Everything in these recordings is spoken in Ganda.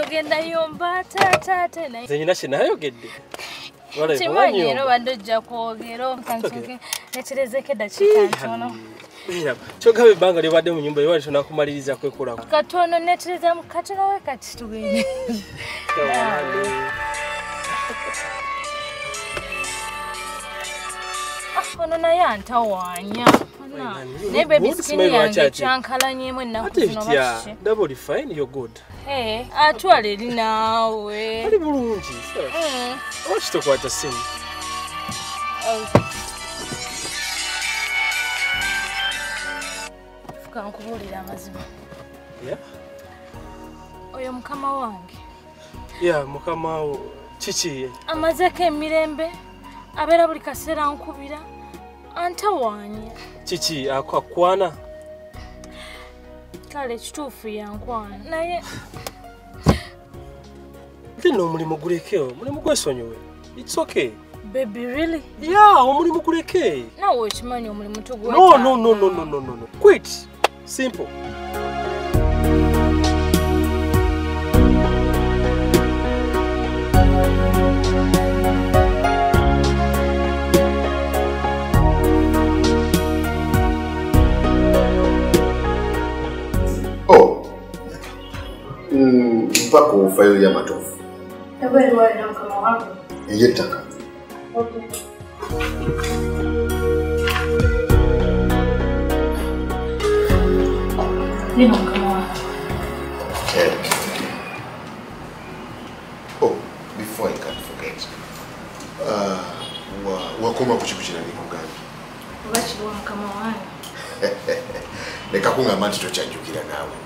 Ogenda yomba tata naye nze nyina kinayogedde kimanyi era obadde ojja kwogera kansoke nekerezeko eddakiika ntono kyogamba ebbanga lyobadde mu nyumba ewali tonakumaliriza kwekolako katono neterezamu katono we kati tugende. Ono naye antawaanya. Naye baby skin yange kyankalanyemu ennaku zino bakiki. Ndaba oli fine, you're good. Hey, atwala eri naawe. Ali bulungi. Lwaki tokwata ssimu? Fuka nkubuulira amazima. Oyo mukama wange. Yeah, mukama wo kiki? Amazeeko emirembe, abeera buli kaseera nkubira, antawaanya. Kiki akwana? Kale ekituufu yankwana naye nno omulimu guleke, omulimu gwesonyiwe. It's okay. Baby, really? Yeah, omulimu guleke. Nawe okimanyi omulimu tugwetaaga. No, no, no, no, no, no, no. Quit. Simple. Oh, mpa ku fayiro y'amatofu. Ey'ettaka. Oh, before I can forget, wakoma ku kiku kirala nkugambye. Oba kiriwa mukama wange? Leka kungamba nti tokyajjukira naawe.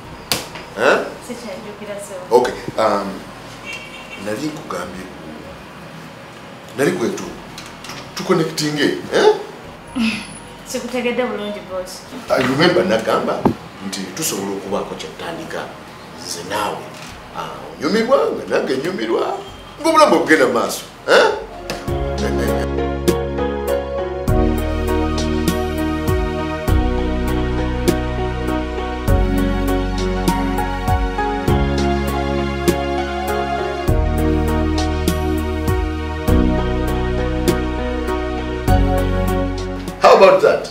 Sikyajjukira ssebo. Okay, nali nkugambye nali kwetu tuconnectinge, eh? Sikutegedde bulungi boss. I remember nagamba nti tusobola okubaako kyatandika nze naawe. Onyumirwa nga nange nyumirwa ng'obulamu bugenda mu maaso, eh? How about that?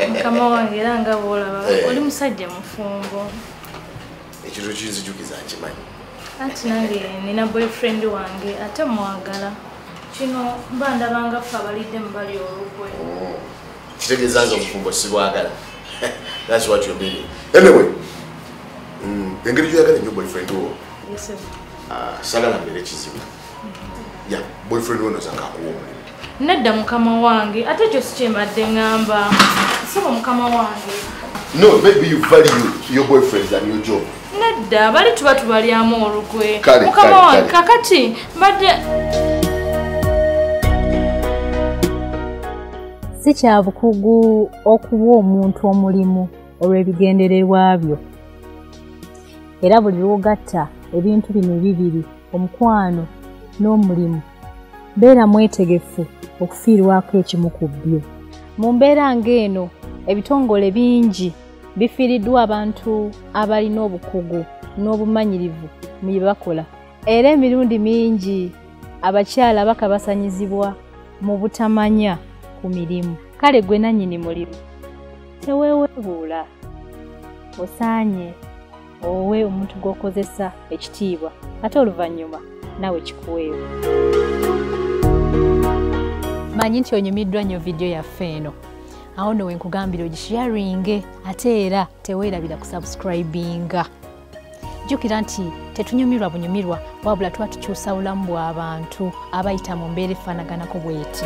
Mukama wange era nga bw'olaba oli musajja mufumbo. Ekintu kinzijukiza nkimanyi. Anti nange nina boyfriend wange ate mwagala. Kino mba ndabanga ffe abalidde mu bali olukwe. Kitegeeza nze obufumbo sibwagala. That's what you're meaning. Anyway, engeri gy'oyagala ennyo boyfriend wo. Yes, sir. Saagala mbeere kizibu. Yeah, boyfriend wo nozanga akuwa omulimu. Nedda mukama wange, ate ekyo si kye mbadde ŋŋamba. Ssebo mukama wange. No, maybe you value your boyfriend than your job. Nedda, bali tuba tubalyamu olukwe. Mukama wange, kakati mbadde... Si kya bukugu okuwa omuntu omulimu olw'ebigendererwa byo. Era buli lw'ogatta ebintu bino bibiri, omukwano n'omulimu, beera mwetegefu okufiirwako ekimu ku byo. Mu mbeera ng'eno, ebitongole bingi bifiiriddwa abantu abalina obukugu n'obumanyirivu mu bye bakola. Era emirundi mingi abakyala bakabasanyizibwa mu butamanya ku mirimu. Kale gwe nannyini mulimu teweeweebuula, osaanye owe omuntu gw'okozesa ekitiibwa ate oluvannyuma naawe kikuweebwa. Manyi nti onyumiddwa nnyo vidiyo yaffe eno. Awo nno we nkugambira ogisharinge ate era teweerabira kusubscribinga. Jjukira nti tetunyumirwa bunyumirwa wabula tuba tukyusa bulamu bw'abantu abayita mu mbeera efaanaganako bw'eti.